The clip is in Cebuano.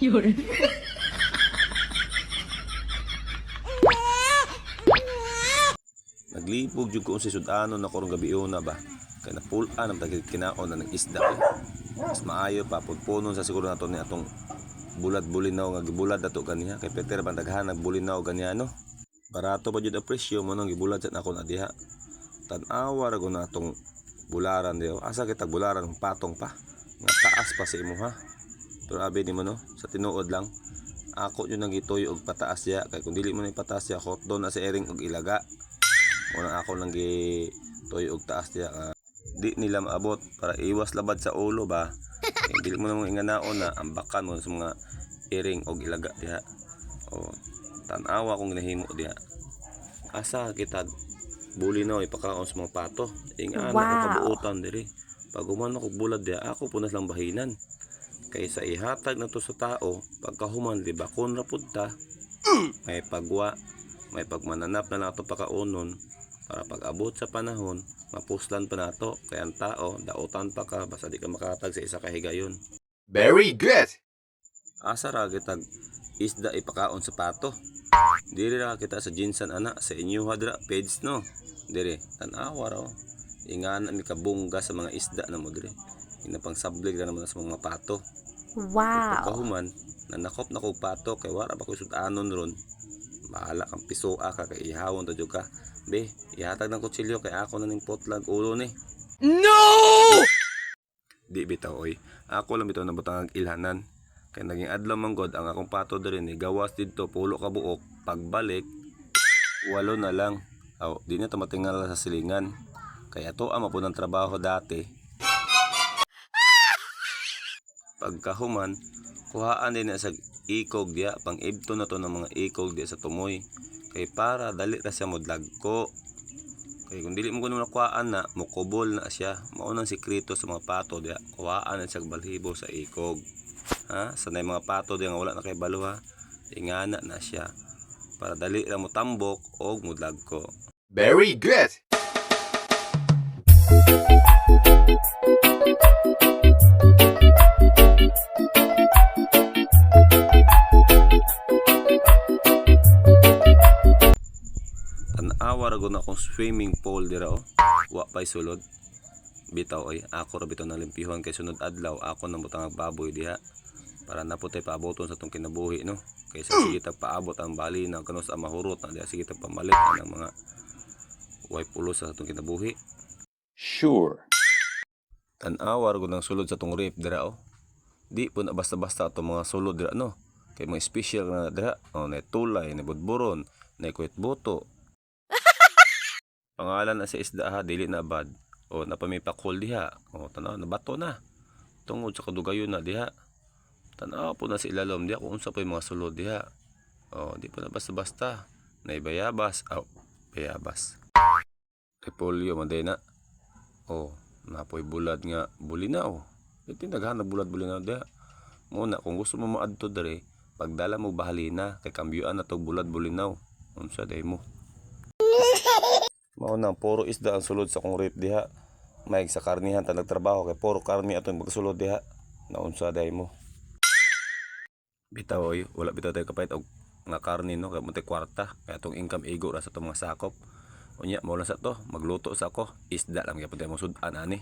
有人， Naglibog jud ko unsay sud-anon nako karong gabiuna ba. Kay napul-an ang tagig kinaon na ng isda eh. Mas maayo pa pudpunon sa siguro nato ni atong bulad bulinaw nga gibulad ato ganiha kay Peter ban daghan nag bulinaw ganiha, no. Barato pa jud ang presyo mo nang gibulad sa nako na diha. Tan-awa ra gud na atong bularan diyo. Asa kita bularan patong pa nga taas pa sa imuha. Pero abi nimo, no, sa tinuod lang ako jud nang gituyo og pataas diya kay kung dili mo na ipataas diya, hotdog na sa iring og ilaga. Muna ako lang gituyo og taas diya nga di nila maabot para iwas labad sa ulo ba. Eh, dili mo na mong inganaon na ambakan mo sa mga iring og ilaga diha. O tan-awa kung ginahimo diha. Asa kita bulinaw ipakaon sa mga pato? Ingana ko kabuotan diri. Pag human ako bulad diha, ako po na lang bahinan. Kaysa ihatag na to sa tao, pagkahuman libakon ra pud ta. May pagwa, may pagmananap na nato pakaunon para pag abot sa panahon, mapuslan pa nato kay ang tao dautan pa ka basta di ka makatag sa isa ka higayon. Very good. Asa ra kitag isda ipakaon sa pato? Diri ra kita sa GenSan ana sa inyo dira page, no. Diri tan-awa ra oh. Ingana mi kabungga sa mga isda na mo diri. Ina pang sablig ra naman sa mga pato. Pagkahuman, nanakop na kog pato kay wara pa koy sud-anon ron. Bahala kang pisoa ka kay ihawon ta jud ka. Be, ihatag ng kutsilyo kay ako na ning potlag ulo ni. No! Di bitaw oy. Ako lang bitaw nabutang ang ilhanan. Kay naging adlaw man god ang akong pato diri ni gawas didto 10 ka buok, pagbalik walo na lang. Aw, di na ta matingala sa silingan. Kay ato ang mapud ang trabaho dati. Pagkahuman, kuhaan din na sa ikog diya, pang ibto na to ng mga ikog diya sa tumoy. Kay para dali ra siya modlagko. Kay kung dili mo kuno nakuhaan na, mukubol na siya. Mao nang sikreto sa mga pato diya, kuhaan na siya balhibo sa ikog. Ha? Sanay mga pato diya nga wala na kay balo ha. Ingana na siya. Para dali ra mo tambok og modlagko. Very good. Tan-awa ra gud na akong swimming pool dira oh. Wa pay sulod. Bitaw oy, ako ra bitaw nalimpyuhan kay sunod adlaw ako nang butang baboy diha. Para naputay paaboton sa atong kinabuhi, no. Kaysa sige tag paabot ang bali na kanus ang mahurot na diha, sige tag pamalit ang mga way pulos sa atong kinabuhi. Sure. Tan-awa ra gud ang sulod sa atong ref dira oh. Di po na basta-basta atong mga sulod dira, no. Kay mga special na dira. Oh, na tulay, na budburon, na kuwit buto. Pangalan na sa isda ha, dili na bad. O napamipakol diha. O tanaw nabato na. Tungod sa kadugayon na diha. Tanaw po na sa ilalom diha kung unsa po yung mga sulod diha. O di po na basta-basta. Naibayabas. Aw, bayabas. Repolyo man na. O, napoy bulad nga bulinaw. Iti naghanap bulad bulinaw diha. Muna kung gusto mo maadto diri, pagdala mo bahalina kay kambyuan na tog bulad bulinaw. Unsa day mo? Mao na puro isda ang sulod sa akong rep diha. May sa karnihan ta nagtrabaho kay puro karni atong magsulod diha. Naunsa day mo? Bitaw oy, wala bitaw tayo kapait og nga karni, no, kay mo kwarta kay atong income igo ra sa atong mga sakop. Unya mao lang sa to, magluto sa ako, isda lang gyapon tayo mo sud-an ani.